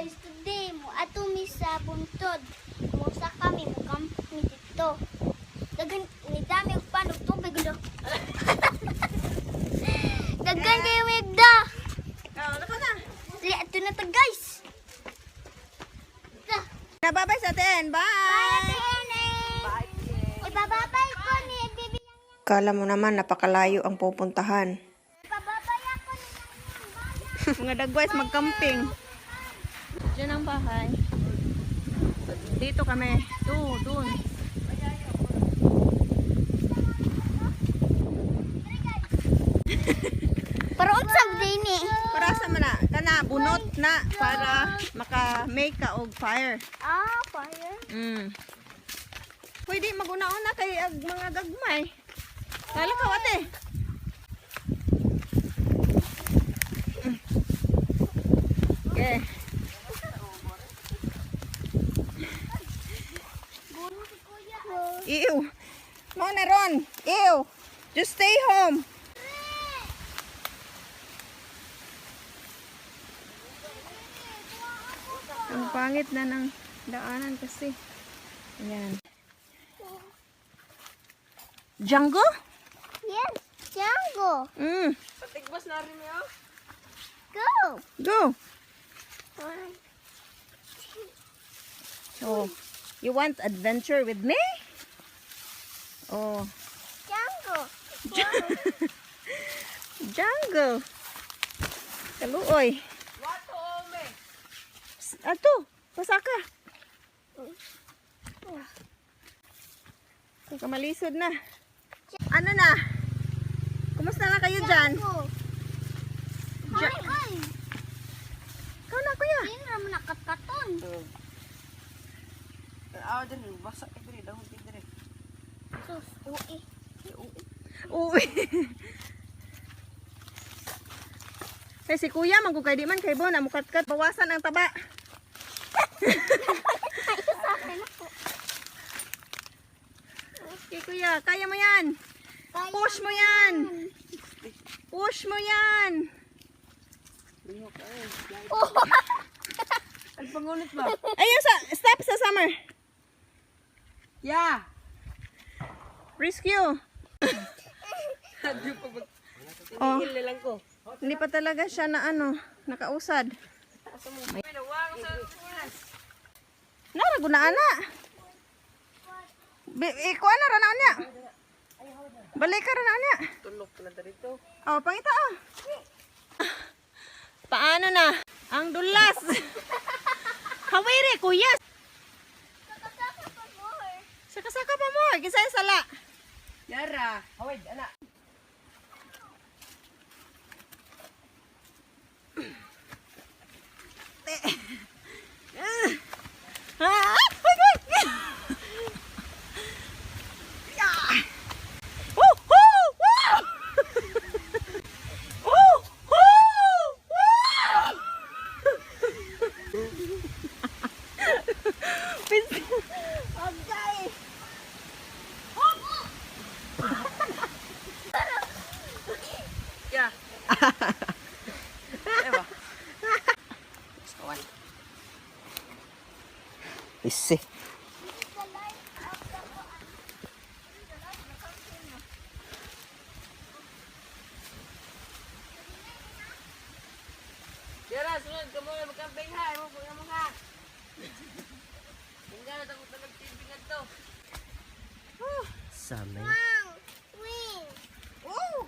Guys, today mo ato mi sa buntod. Musa kami mo camp mi dito. Dagan ni dami og panog tubig lo. Dagan kayo migda. Oh, lakaw na. Dali ato na ta, guys. Ta. Nababay sa atin. Bye, Bye! Ate Ene. Ibababay ko ni Bibi. Kala mo naman napakalayo ang pupuntahan. Ibababay ako ni Yang Yang. Bye. Mga dagways magcamping. Diyan ang bahay. Dito kami. Do, dun. Para unsa din ni? Para sa mana kana bunot na para maka-make ka og fire. Ah, fire. Pwede maguna-una kay ag mga gagmay. Lalo ka ate. Okay. Ew. Mo na ron. Ew. Just stay home. Ang pangit na ng daanan kasi. Ayan. Django? Yes, Django. Go. Go. One. So, you want adventure with me? Oh, Django. Django. Kaluoy. Ato, pasaka. Kamalisod na. Ano na? Kumusta na kayo dyan? Django. Hi, hi. Ikaw na, kuya. Sino naman nakatkaton? Ah, dyan, basa ka diri, dahon ka diri. Sus, ui. Uy. Kay si kuya, manggugay di man kay Bon, amukatkat, bawasan ang taba. Sa akin ako. Okay, kuya, kaya mo yan. Kaya Push mo yan. Push mo yan. Oh. Ang pangulit ba? Ayun sa, stop sa summer. Yeah! Rescue. Oh, Tinigil na lang ko. hindi pa talaga siya na ano, nakausad. Narago na ana. Ikuha na rin niya. Balik ka rin niya. Tulok na dito. Oh, pangita ah. Paano na? Ang dulas. Hawiri, kuya. Nakasaka pa more. Saka-saka pa mo. Kinsa yung sala. Yara! Hawid, ana! Ah! Ay, ay! Yeah! Oh, oh, oh! Oh, oh, oh! Okay. Yeah! Ewa. Kawan. Isi. Yara, sunod ka muna magkamping ha. Mo mo ha. Hingga na takot na mag-TV nga to. Samay. Wang. Wing. Oh!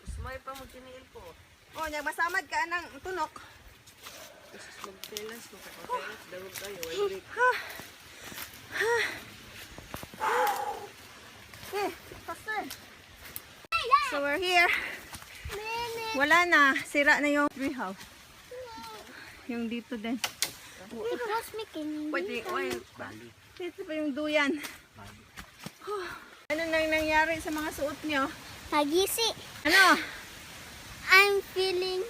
Usmay pa mo tiniil ko. Oh, nya masamad ka anang tunok. Tapos magpelas, magkakapelas, dawag kayo, way break. Eh, faster. So we're here. Mene. Wala na, sira na yung treehouse. Yung dito din. I-post me kini. Pwede, oil. Dito pa yung duyan. Huh. Ano nang nangyari sa mga suot nyo? Nagisi. Ano? I'm feeling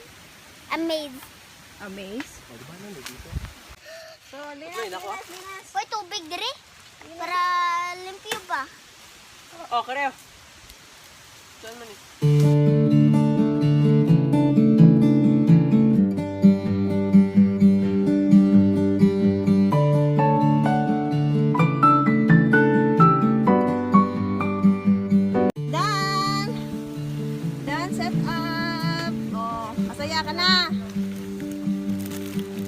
amazed. Amaze. So, linas, linas, linas. Hoy, tubig dire. Para limpyo ba? Oh, kareo. Saan man eh? Set up. Oh, masaya ka na.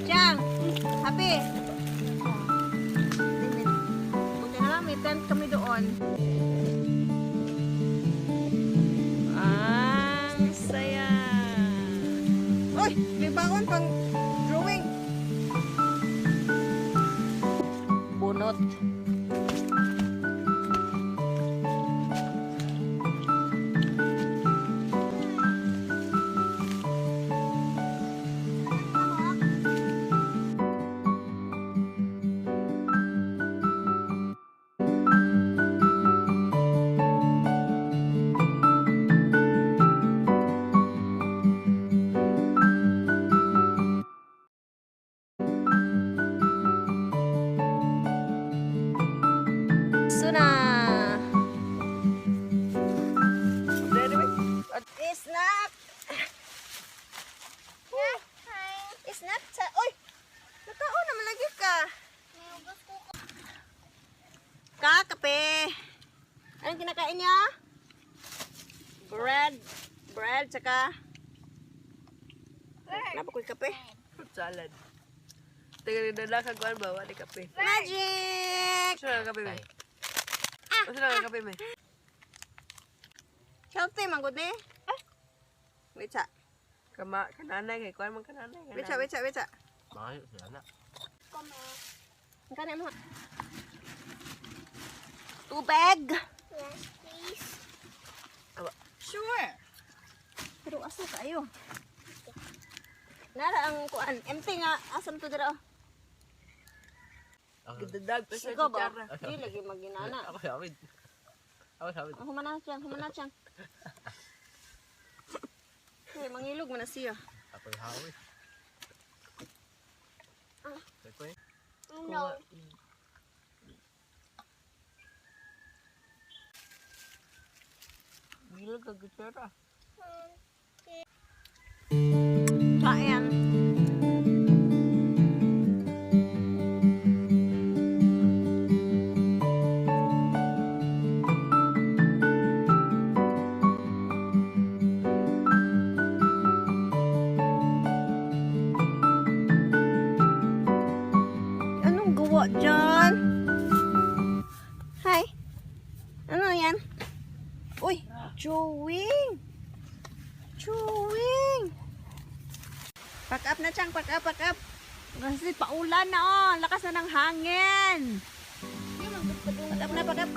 Chang, happy. Buti na lang, may tent kami doon. Ang saya. Uy, may baon pang drawing. Bunot. Suna. Snack. Snack sa. Oy. Nakaon naman lagi ka. Kakape. Anong kinakain niya? Bread. Bread tsaka. Napakoy kape. Fruit salad. Teka, nagdala ka kuan ba? Wala kape. Magic! Gusto na kape, me? Gusto na kape, me? Healthy man gud ni. Wait sa. Kama, kananay kay kuan man kananay. Wait sa, wait sa, wait sa. Maayo sila na. Ang kanay mo. Tubig. Yes, please. Sure. Pero asa kayo? Nara ang kuan, empty nga asam to dira. oh. Gidadag pa sa Ikaw ba? kutsara. Di lagi maginana. Ako sawid. Ako sawid. Ang humana siyang, humana siyang. Hey, mangilog man na siya. Ako hawid. Ako eh. No. Gila ka kutsara. Kain. Anong gawa dyan? Hi. Ano yan? Uy, chewing. Chewing. Pack up na, Chang. Pack up, pack up. Kasi paulan na, oh. Lakas na ng hangin. Pack up na, pack up.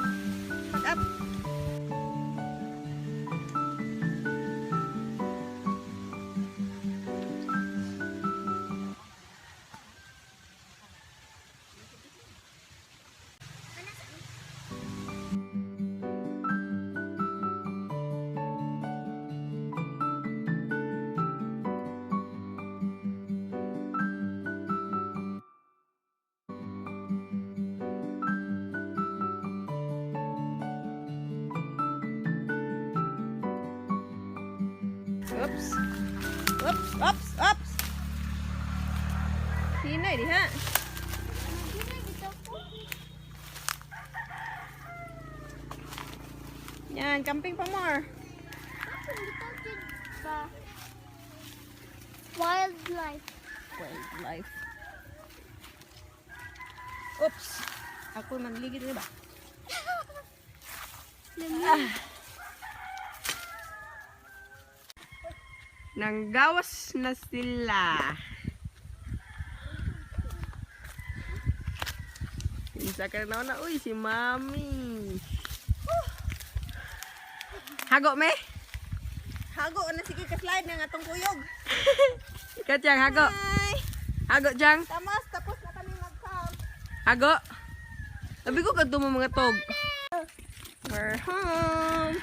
Pack up. Oops. Oops, oops, oops. Hinay diha. Yan, camping pa more. Wildlife. Wildlife. Oops. Ako manligid na ba? Nanggawas na sila. Isa ka na na, uy, si Mami. Hago, me? Hago na sige ka slide na nga tong kuyog. Ikaw, Chang, hago. Hi. Hago, Chang. Tamas, tapos na kami mag-camp. Hago. Sabi ko, kadto mo mga tog. We're home.